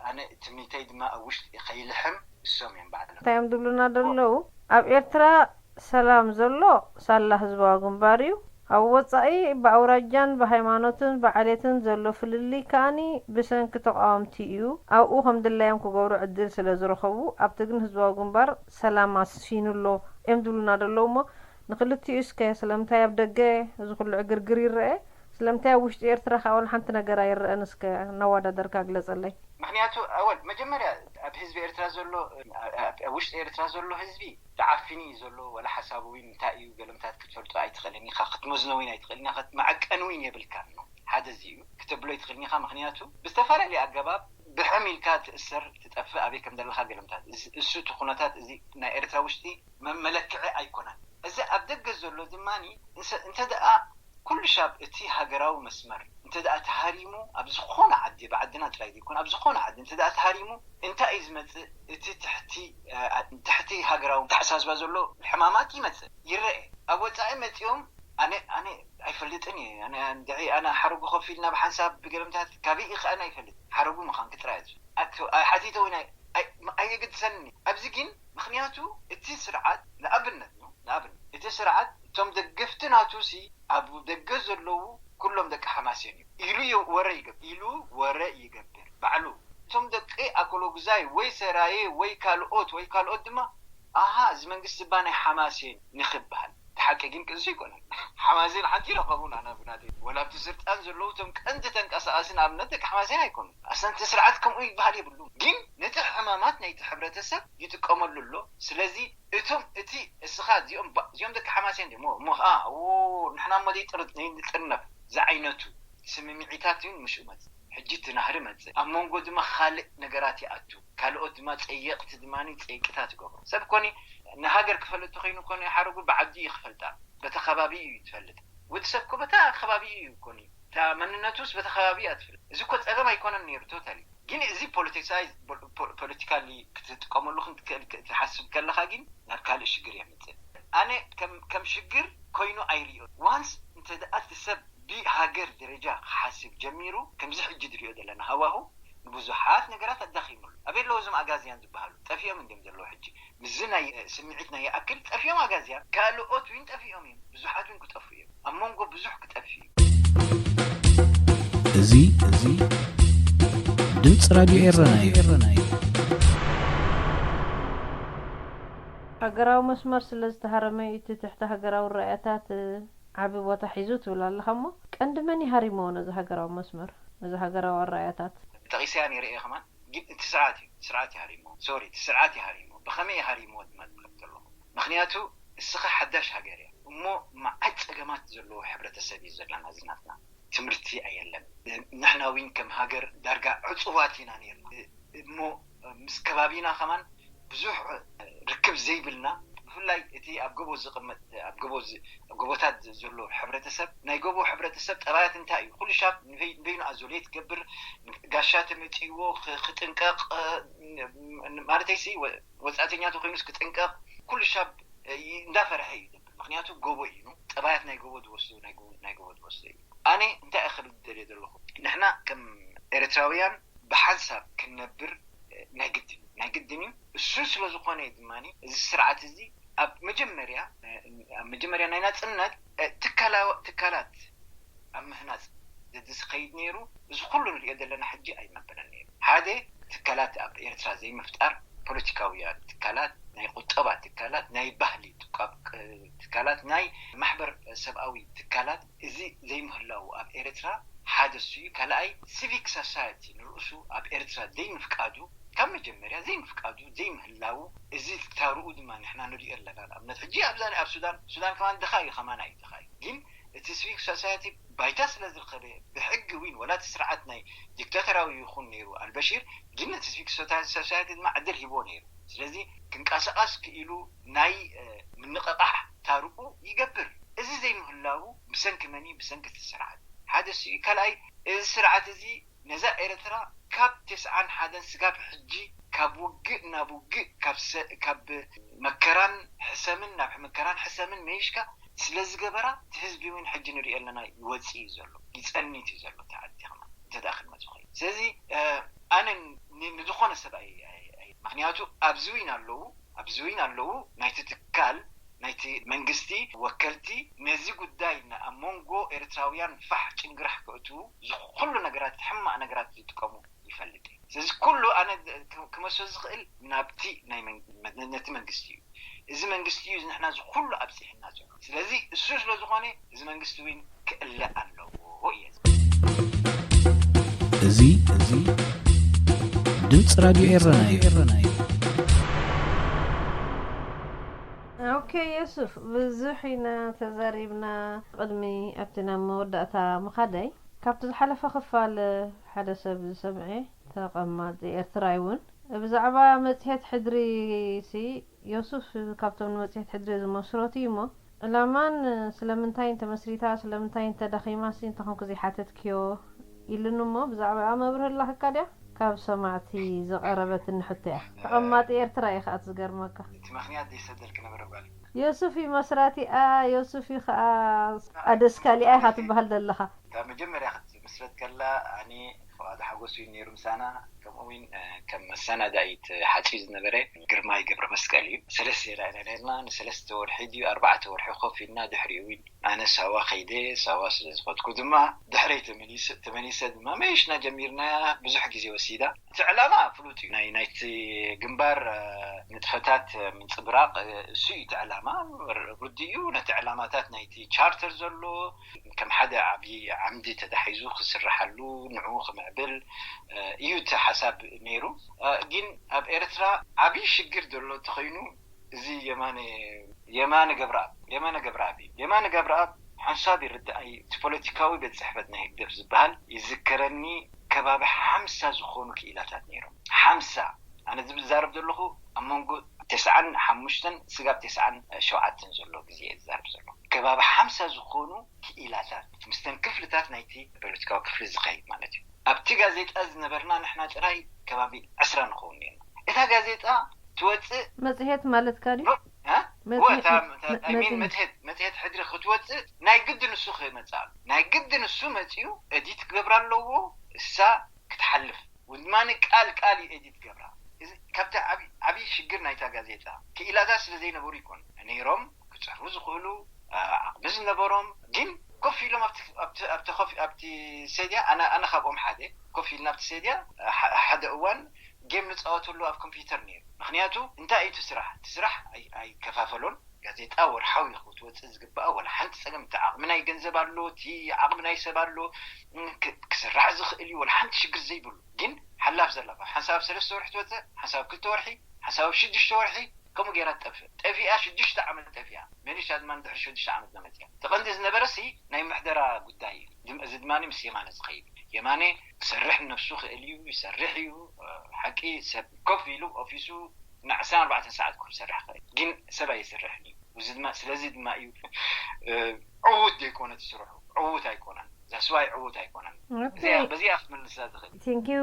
ኣነ ትምኒተይ ድማ ኣብ ውሽጢ ከይልሕም እሶም እዮም ባዕሎም እንታይ እዮም ዝብሉና ዘለዉ ኣብ ኤርትራ ሰላም ዘሎ ሳላ ህዝባዊ ግንባር እዩ ኣብ ወፃኢ ብኣውራጃን ብሃይማኖትን ብዓሌትን ዘሎ ፍልልይ ከኣኒ ብሰንኪ ተቃወምቲ እዩ ኣብኡ ከም ድላዮም ክገብሩ ዕድል ስለ ዝረኸቡ ኣብቲ ግን ህዝባዊ ግንባር ሰላም ኣስፊኑ ኣሎ እዮም ዝብሉና ዘለዉ እሞ ንክልቲኡ እስከ ስለምንታይ ኣብ ደገ እዚ ኩሉ ዕግርግር ይረአ ስለምንታይ ኣብ ውሽጢ ኤርትራ ከኣ ወላ ሓንቲ ነገር ኣይረኣን? እስከ እናወዳደርካ ግለጸለይ። ምኽንያቱ ኣወል መጀመርያ ኣብ ህዝቢ ኤርትራ ዘሎ ኣብ ውሽጢ ኤርትራ ዘሎ ህዝቢ ተዓፊኑ እዩ ዘሎ። ወላ ሓሳቡ እውን እንታይ እዩ ገለምታት ክትፈልጦ ኣይትኽእልን ኢኻ፣ ክትመዝኖ እውን ኣይትኽእልን ኢኻ፣ ክትመዐቀን እውን የብልካን ነው። ሓደ እዚ እዩ፣ ክተብሎ ኣይትኽእልን ኢኻ። ምኽንያቱ ብዝተፈላለየ ኣገባብ ብሕም ኢልካ ትእሰር ትጠፍእ ኣበይ ከም ዘለኻ ገለምታት። እሱ እቲ ኩነታት እዚ ናይ ኤርትራ ውሽጢ መመለክዒ ኣይኮነን። እዚ ኣብ ደገ ዘሎ ድማ እንተ ደኣ ኩሉ ሻብ እቲ ሃገራዊ መስመር እንተ ደኣ ተሃሪሙ ኣብ ዝኾነ ዓዲ ብዓድና ጥራይ ዘይኮነ ኣብ ዝኾነ ዓዲ እንተ ደኣ ተሃሪሙ እንታይ እዩ ዝመጽእ? እቲ ትሕቲ ትሕቲ ሃገራዊ ተሓሳስባ ዘሎ ሕማማት ይመጽእ ይረአ። ኣብ ወጻኢ መጺኦም ኣነ ኣነ ኣይፈልጥን እየ ኣነ እንድዒ ኣነ ሓረጉ ከፊልና ብሓንሳብ ብገለምታት ካበይ እዩ ከኣነ ኣይፈልጥ ሓረጉ ምዃን ክጥራይ ሓቲተ ወይ ኣየገድሰኒ ኣብዚ ግን ምክንያቱ እቲ ስርዓት ንኣብነት ንኣብነት እቲ ስርዓት እቶም ደገፍቲ ናቱ ሲ ኣብ ደገ ዘለዉ ኩሎም ደቂ ሓማሴን እዩ ኢሉ ወረ ይገብር ኢሉ ወረ ይገብር ባዕሉ እቶም ደቂ ኣኮሎጉዛይ ወይ ሰራየ ወይ ካልኦት ወይ ካልኦት ድማ ኣሃ እዚ መንግስቲ ባ ናይ ሓማሴን ንክበሃል እቲ ሓቂ ግን ቅንሱ ይኮነን ሓማሴን ሓንቲ ረኸቡን ኣና ብናተይ ወላ ኣብቲ ስልጣን ዘለዉ እቶም ቀንዲ ተንቀሳቀሲ ንኣብነት ደቂ ሓማሴን ኣይኮኑን ኣሰንቲ ስርዓት ከምኡ ይበሃል የብሉ ግን ነቲ ሕማማት ናይቲ ሕብረተሰብ ይጥቀመሉ ኣሎ ስለዚ እቶም እቲ እስኻ እዚኦም እዚኦም ደቂ ሓማሴን ሞ ሞ ከዓ ንሕና ሞ ዘይጥርነፍ ዝዓይነቱ ስምምዒታት እውን ምሽ መፅእ ሕጂ እቲ ናህሪ መፅእ ኣብ መንጎ ድማ ካልእ ነገራት ይኣቱ ካልኦት ድማ ፀየቕቲ ድማ ፀይቅታት ይገብሩ ሰብ ኮኒ ንሃገር ክፈልጥ ተኮይኑ ኮኒ ሓረጉ ብዓዲ እዩ ክፈልጣ በቲ ከባቢ እዩ ትፈልጥ ወዲ ሰብ ኮ በታ ከባቢ እዩ ኮኒ እታ መንነቱስ በቲ ከባቢ እያ ትፈልጥ እዚ ኮ ፀገም ኣይኮነን ነይሩ ቶታሊ ግን እዚ ፖለቲክሳይ ፖለቲካሊ ክትጥቀመሉ ክትሓስብ ከለካ ግን ናብ ካልእ ሽግር የምፅእ ኣነ ከም ሽግር ኮይኑ ኣይሪኦ ዋንስ እንተ ደኣ እቲ ሰብ ብሃገር ደረጃ ክሓስብ ጀሚሩ ከምዚ ሕጂ ዝሪኦ ዘለና ሃዋሁ ንብዙሓት ነገራት ኣዳኺሙሉ ኣበይ ኣለዉ እዞም ኣጋዝያን ዝበሃሉ ጠፊኦም እንዲም ዘለዉ ሕጂ ምስዚ ናይ ስምዒት ናይ ይኣክል ጠፊኦም ኣጋዝያን ካልኦት እውን ጠፊኦም እዮም ብዙሓት እውን ክጠፉ እዮም ኣብ መንጎ ብዙሕ ክጠፊ እዩ እዚ እዚ ድምፂ ራድዮ ኤረና እዩ። ሃገራዊ መስመር ስለ ዝተሃረመ እዩ እቲ ትሕቲ ሃገራዊ ራእያታት ዓቢ ቦታ ሒዙ ትብል ኣለኻ እሞ ቀንዲ መን ይሃሪምዎ ነዚ ሃገራዊ መስመር ነዚ ሃገራዊ ኣራእያታት? ጠቒሰያ ነይረ እየ ከማን ግን እቲ ስርዓት እዩ ስርዓት ይሃሪምዎ ሶሪ እቲ ስርዓት ይሃሪምዎ ብኸመይ ይሃሪምዎ ድማ ትብለክ ዘለኹ ምኽንያቱ እስኻ ሓዳሽ ሃገር እያ እሞ መዓት ጸገማት ዘለዎ ሕብረተሰብ እዩ ዘለና እዚ ናትና ትምህርቲ ኣየለን ንሕና ውን ከም ሃገር ዳርጋ ዕፁዋት ኢና ነርና እሞ ምስ ከባቢና ከማን ብዙሕ ርክብ ዘይብልና ብፍላይ እቲ ኣብ ጎቦ ዝቕመጥ ኣብ ጎቦ ኣብ ጎቦታት ዘሎ ሕብረተሰብ ናይ ጎቦ ሕብረተሰብ ጠባያት እንታይ እዩ ኩሉ ሻብ ንበይኑ ኣዞሌ ትገብር ጋሻ ተመፅዎ ክጥንቀቕ ማለተይሲ ወፃእተኛ ተኮይኑስ ክጥንቀቕ ኩሉ ሻብ እንዳፈረሐ እዩ ይገብር ምክንያቱ ጎቦ እዩ ጠባያት ናይ ጎቦ ዝወስዱ ናይ ጎቦ ዝወስዱ እዩ ኣነ እንታይ እየ ክብል ደልየ ዘለኹ ንሕና ከም ኤርትራውያን ብሓንሳብ ክንነብር ናይ ግድን ናይ ግድን እዩ እሱ ስለ ዝኾነ ድማ እዚ ስርዓት እዚ ኣብ መጀመርያ ኣብ መጀመርያ ናይ ናፅነት ትካላት ኣብ ምህናፅ ዝኸይድ ነይሩ እዚ ኩሉ ንሪኦ ዘለና ሕጂ ኣይመበለን ነይሩ ሓደ ትካላት ኣብ ኤርትራ ዘይምፍጣር ፖለቲካውያን ትካላት ናይ ቁጠባ ትካላት ናይ ባህሊ ትካላት ናይ ማሕበር ሰብኣዊ ትካላት እዚ ዘይምህላው ኣብ ኤርትራ ሓደ እሱ እዩ ካልኣይ ሲቪክ ሶሳይቲ ንርእሱ ኣብ ኤርትራ ዘይምፍቃዱ ካብ መጀመርያ ዘይምፍቃዱ ዘይምህላው እዚ ታርኡ ድማ ንሕና ንሪኦ ኣለና ንኣብነት ሕጂ ኣብዛ ኣብ ሱዳን ሱዳን ከማን ድኻ እዩ ከማን እዩ ድኻ እዩ ግን እቲ ሲቪክ ሶሳይቲ ባይታ ስለ ዝረኸበ ብሕጊ ዊን ወላ እቲ ስርዓት ናይ ዲክታተራዊ ይኹን ነይሩ ኣልበሺር ግን እቲ ሲቪክ ሶሳይቲ ድማ ዕድል ሂቦ ነይሩ ስለዚ ክንቀሳቀስ ክኢሉ ናይ ምንቕቓሕ ታርቁ ይገብር እዚ ዘይምህላው ብሰንኪ መኒ ብሰንኪ እቲ ስርዓት ሓደ ሲ ካልኣይ እዚ ስርዓት እዚ ነዛ ኤርትራ ካብ ተስዓን ሓደን ስጋብ ሕጂ ካብ ውግእ ናብ ውግእ ካብ መከራን ሕሰምን ናብ መከራን ሕሰምን መይሽካ ስለ ዝገበራ እቲ ህዝቢ እውን ሕጂ ንሪኦ ኣለና ይወፅእ እዩ ዘሎ ይፀኒት እዩ ዘሎ ተዓዲ ከማ እንተ ደኣ ክንመፅ ኮይኑ ስለዚ ኣነ ንዝኾነ ሰብ ምክንያቱ ኣብዚ እውን ኣለዉ ኣብዚ እውን ኣለዉ ናይቲ ትካል ናይቲ መንግስቲ ወከልቲ ነዚ ጉዳይ ኣብ መንጎ ኤርትራውያን ፋሕ ጭንግራሕ ክእትዉ ዝኩሉ ነገራት ሕማቅ ነገራት ዝጥቀሙ ይፈልጥ እዩ ስለዚ ኩሉ ኣነ ክመሶ ዝኽእል ናብቲ ነቲ መንግስቲ እዩ እዚ መንግስቲ እዩ ንሕና ዝኩሉ ኣብፂሕና ዘሎ ስለዚ እሱ ስለ ዝኾነ እዚ መንግስቲ እውን ክእለ ኣለዎ ድምፂ ራዲዮ ኤረና እዩ። ኦኬ የሱፍ፣ ብዙሕ ኢና ተዛሪብና። ቅድሚ ኣብቲ ናብ መወዳእታ ምኻደይ፣ ካብቲ ዝሓለፈ ክፋል ሓደ ሰብ ዝሰምዐ ተቐማጢ ኤርትራይ እውን ብዛዕባ መጽሔት ሕድሪ ሲ ዮሱፍ ካብቶም ንመጽሔት ሕድሪ ዝመስረቱ እዩ እሞ ዕላማን ስለምንታይ እንተመስሪታ ስለምንታይ እንተደኺማ ሲ እንተኾንኩ ዘይሓተትክዮ ኢሉኒ እሞ ብዛዕባኣ መብርህ ላክካ ድያ? ካብ ሰማዕቲ ዝቐረበትኒ ሕቶ እያ። ተቐማጢ ኤርትራ እየ ከኣ ዝገርመካ። እቲ ምኽንያት ዘይሰደልክ ነበረ ጓል ዮሱፍ እዩ መስራቲኣ። ዮሱፍ እዩ ከኣ ኣደስካሊኣ ኢኻ ትበሃል ዘለኻ። ካብ መጀመርያ ክትምስረት ከላ ኣነ ፍቓድ ሓጎስ እዩ ነይሩ ምሳና። ከምኡ እውን ከም መሰናዳኢት ሓፂ ዝነበረ ግርማይ ገብረ መስቀል እዩ። ሰለስተ ኢና ነርና። ንሰለስተ ወርሒ ድዩ ኣርባዕተ ወርሒ ኮፍ ኢልና ድሕሪኡ እውን ኣነ ሳዋ ከይደ ሳዋ ስለ ዝፈትኩ ድማ ድሕረይ ተመሊሰ ድማ መይሽና ጀሚርና። ብዙሕ ግዜ ወሲዳ። እቲ ዕላማ ፍሉጥ እዩ። ናይ ናይቲ ግንባር ንጥፈታት ምንፅብራቕ እሱ እዩ እቲ ዕላማ። ርዱእ እዩ። ነቲ ዕላማታት ናይቲ ቻርተር ዘሎ ከም ሓደ ዓብዪ ዓምዲ ተታሒዙ ክስርሓሉ ንዕኡ ክምዕብል እዩ እቲ ሓሳብ ነይሩ። ግን ኣብ ኤርትራ ዓብዪ ሽግር ዘሎ እንተኾይኑ እዚ የማነ የማነ ገብረኣብ የማነ ገብረኣብ እዩ። የማነ ገብረኣብ ሓንሳብ ይርድኣይ። እቲ ፖለቲካዊ ቤት ፅሕፈት ናይ ህግደፍ ዝበሃል ይዝከረኒ። ከባቢ ሓምሳ ዝኾኑ ክኢላታት ነይሮም። ሓምሳ ኣነ ዝብል ዝዛረብ ዘለኹ ኣብ መንጎ ተስዓን ሓሙሽተን ስጋብ ተስዓን ሸውዓተን ዘሎ ግዜ እየ ዝዛረብ ዘለኹ። ከባቢ ሓምሳ ዝኾኑ ክኢላታት ምስተን ክፍልታት ናይቲ ፖለቲካዊ ክፍሊ ዝኸይድ ማለት እዩ። ኣብቲ ጋዜጣ ዝነበርና ንሕና ጥራይ ከባቢ ዕስራ ንኸውን ነርና። እታ ጋዜጣ ትወፅእ መፅሄት ማለትካ ድዩ? ኖ- እ? መፅሄት- ወታ- መ- I mean መፅሄት። መፅሄት መፅሄት ሕድሪ ክትወፅእ ናይ ግዲ ንሱ ክመፅእ ኣሎ። ናይ ግዲ ንሱ መፂኡ ኤዲት ክገብር ኣለዎ። እሳ ክትሓልፍ ውድማኒ ቃል ቃል እዩ ኤዲት ገብራ። እዚ ካብቲ ዓብዪ ዓብዪ ሽግር ናይታ ጋዜጣ ክኢላታት ስለ ዘይነበሩ ይኮን ነይሮም ክፅሕፉ ዝኽእሉ እ፣ ዓቕሚ ዝነበሮም ግን ኮፍ ኢሎም ኣብቲ ኣብቲ ኣብቲ ኮፍ ኣብቲ ሴድያ ኣነ ኣነ ካብኦም ሓደ ኮፍ ኢልና ኣብቲ ሴድያ እ፣ ሓ- ሓደ እዋን ጌም ንፃወተሉ ኣብ ኮምፒውተር ነይሩ። ምክንያቱ እንታይ እዩ እቲ ስራሕ? እቲ ስራሕ ኣይ- ኣይከፋፈሎን። ጋዜጣ ወርሓዊ ክትወፅእ ዝግባኣ ወላ ሓንቲ ፀገም፣ እቲ ዓቕሚ ናይ ገንዘብ ኣሎ፣ እቲ ዓቕሚ ናይ ሰብ ኣሎ፣ ም፣ ክ- ክስራሕ ዝኽእል እዩ፣ ወላ ሓንቲ ሽግር ዘይብሉ። ግን ሓላፍ ዘለፋ ሓንሳብ ኣብ ሰለስተ ወርሒ ትወፅእ፣ ሓንሳብ ኣብ ክልተ ወርሒ፣ ሓንሳብ ኣብ ሽዱሽተ ወርሒ ከምኡ ገይራ ትጠፍእ። ጠፊኣ ሽዱሽተ ዓመት ጠፊኣ። መሊሻ ድማ ንድሕሪ ሽዱሽተ ዓመት መመፅያ። እቲ ቀንዲ ዝነበረ ሲ ናይ ምሕደራ ጉዳይ እዩ። ድም- እዚ ድማ ምስ የማነ ዝኸይድ። የማነ ክሰርሕ ንነብሱ ክእል እዩ፣ ይሰርሕ እዩ። ሓቂ ሰብ ኮፍ ኢሉ ኦፊሱ ን ዓሰርተ ኣርባዕተ ሰዓት ክሰርሕ ክእል ግን ሰብ ኣይሰርሕን እዩ። እዚ ድማ ስለዚ ድማ እዩ እ፣ ዕዉት ዘይኮነ እቲ ስርሑ። ዕዉት ኣይኮነን። ዛስዋይ ዕዉት ኣይኮነን። እዚኣ በዚኣ ክትምልሳ ትኽእል። ቴንኪዩ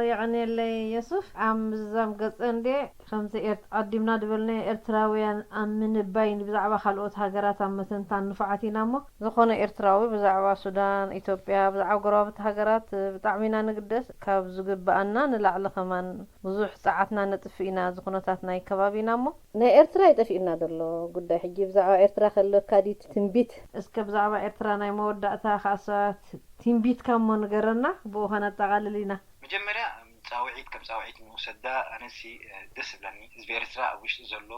የቐንየለይ የሱፍ ኣብ ምዝዛም ገፀ እንዴ ከምዚ ኤርት ዓዲምና ዝበልናዮ ኤርትራውያን ኣብ ምንባይ ብዛዕባ ካልኦት ሃገራት ኣብ ምትንታን ንፉዓት ኢና እሞ ዝኾነ ኤርትራዊ ብዛዕባ ሱዳን ኢትዮጵያ ብዛዕባ ጎረባብቲ ሃገራት ብጣዕሚ ኢና ንግደስ ካብ ዝግበኣና ንላዕሊ ከማን ብዙሕ ፃዓትና ነጥፍእ ኢና እዚ ኩነታት ናይ ከባቢና እሞ ናይ ኤርትራ ይጠፊእና ዘሎ ጉዳይ ሕጂ ብዛዕባ ኤርትራ ከለካ ድዩ ትንቢት እስከ ብዛዕባ ኤርትራ ናይ መወዳእታ ከዓ ሰባት ትንቢትካ እሞ ንገረና ብኡ ከነጠቃልል ኢና መጀመርያ ፃውዒት ከም ፃውዒት ንውሰዳ ኣነሲ ደስ ዝብለኒ ህዝቢ ኤርትራ ኣብ ውሽጢ ዘሎ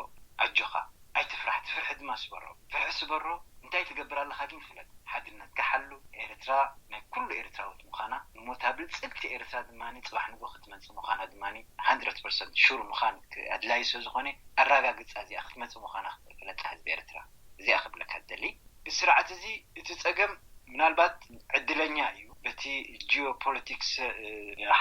ኣጆኻ ኣይትፍራሕ እቲ ፍርሒ ድማ ስበሮ ፍርሒ ስበሮ እንታይ ትገብር ኣለኻ ግን ፍለጥ ሓድነትካ ሓሉ ኤርትራ ናይ ኩሉ ኤርትራውት ምዃና እሞ እታ ብልፅግቲ ኤርትራ ድማ ፅባሕ ንጎ ክትመፅእ ምዃና ድማ hundred percent sure ምዃን ኣድላዪ ስለ ዝኾነ ኣረጋግፃ እዚኣ ክትመፅእ ምዃና ፍለጣ ህዝቢ ኤርትራ እዚኣ ክብለካ ዝደሊ እቲ ስርዓት እዚ እቲ ፀገም ምናልባት ዕድለኛ እዩ በቲ ጂኦፖለቲክስ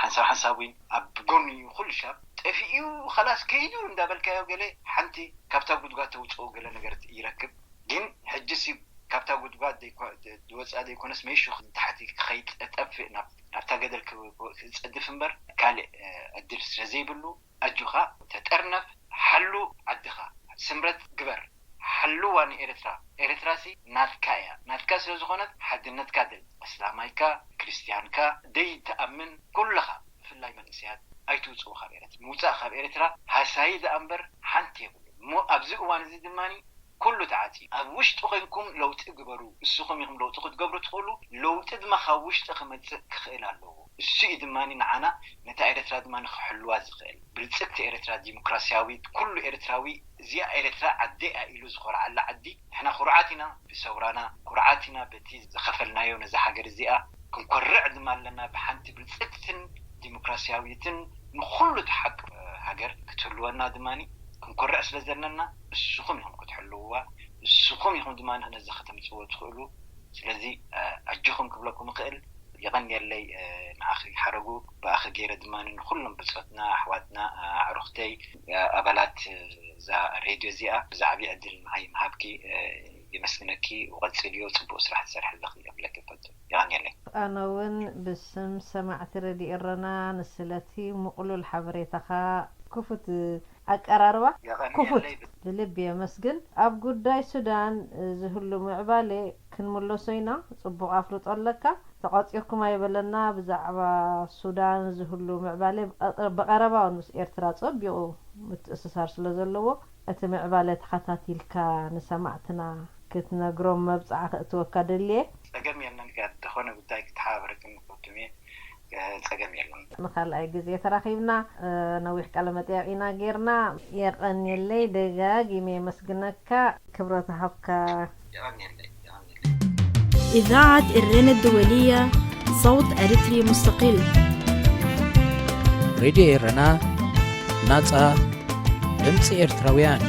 ሓንሳብ ሓንሳብ እውን ኣብ ጎኒ እዩ ኩሉ ሻብ ጠፊኡ ኸላስ ከይዱ እንዳበልካዮ ገለ ሓንቲ ካብታ ጉድጓድ ተውፅኦ ገለ ነገር ይረክብ ግን ሕጅስ ካብታ ጉድጓድ ዝወፅኣ ዘይኮነስ መይሹ ንታሕቲ ከይጠፍእ ናብታ ገደል ክፀድፍ እምበር ካልእ ዕድል ስለዘይብሉ ኣጆኻ ተጠርነፍ ሓሉ ዓድኻ ስምረት ግበር ሓልዋ ንኤርትራ ኤርትራሲ ናትካ እያ ናትካ ስለዝኾነት ሓድነትካ ግልፅ እስላማይካ ክርስትያንካ ደይትኣምን ኩልኻ ብፍላይ መንእሰያት ኣይትውፅኡ ካብ ኤርትራ ምውፃእ ካብ ኤርትራ ሃሳዪ ደኣ እምበር ሓንቲ የብሉ እሞ ኣብዚ እዋን እዚ ድማ ኩሉ ተዓፅዩ ኣብ ውሽጢ ኮይንኩም ለውጢ ግበሩ እስኹም ኢኹም ለውጢ ክትገብሩ ትኽእሉ ለውጢ ድማ ካብ ውሽጢ ክመፅእ ክኽእል ኣለዎ እሱ እዩ ድማ ንዓና ነታ ኤርትራ ድማ ንክሕልዋ ዝኽእል ብልፅግቲ ኤርትራ ዲሞክራሲያዊት ኩሉ ኤርትራዊ እዚኣ ኤርትራ ዓደይ እያ ኢሉ ዝኾርዓላ ዓዲ ንሕና ኩርዓት ኢና ብሰውራና ኩርዓት ኢና በቲ ዝኸፈልናዮ ነዛ ሃገር እዚኣ ክንኮርዕ ድማ ኣለና ብሓንቲ ብልፅግትን ዲሞክራሲያዊትን ንኩሉ ትሓቅፍ ሃገር ክትህልወና ድማ ክንኮርዕ ስለ ዘለና ንስኹም ኢኹም ክትሕልውዋ፣ ንስኹም ኢኹም ድማ ነዚ ከተምፅዎ ትኽእሉ። ስለዚ ኣጆኹም ክብለኩም እኽእል። የቐንየለይ ንኣኺ ሓረጉ። ብኣኺ ገይረ ድማ ንኩሎም ብፆትና ኣሕዋትና ኣዕሩኽተይ ኣባላት እዛ ሬድዮ እዚኣ ብዛዕባ ዕድል ንዓይ ምሃብኪ የመስግነኪ። ወቐፅልዮ ፅቡቅ ስራሕ ትሰርሒ ኣለኺ ክብለኪ ፈቱ። የቐንየለይ። ኣነ እውን ብስም ሰማዕቲ ረድዮ ኤረና ንስለቲ ምቕሉል ሓበሬታኻ ክፉት ኣቀራርባ ክፉት ብልቢ የመስግን። ኣብ ጉዳይ ሱዳን ዝህሉ ምዕባሌ ክንምለሶ ኢና። ጽቡቕ ኣፍልጦ ኣለካ። ተቋጺርኩም ኣይበለና። ብዛዕባ ሱዳን ዝህሉ ምዕባሌ ብቐረባውን ምስ ኤርትራ ጸቢቑ ምትእስሳር ስለ ዘለዎ እቲ ምዕባለ ተኸታቲልካ ንሰማዕትና ክትነግሮም መብጽዓ ከእትወካ ደልየ። ጸገም የለን። ከ ዝኾነ ጉዳይ ክትሓባበረክን ክፍቱም እየ። ጸገም የለን። ንኻልኣይ ግዜ ተራኺብና ነዊሕ ቃለ መጠየቕ ኢና ጌርና። የቐንየለይ፣ ደጋጊመ የመስግነካ። ክብረት ሃብካ። የቐንየለይ። إذاعة إرينا الدولية، صوت أريتري مستقل. ሬድዮ ኤረና ናጻ ድምፂ ኤርትራውያን።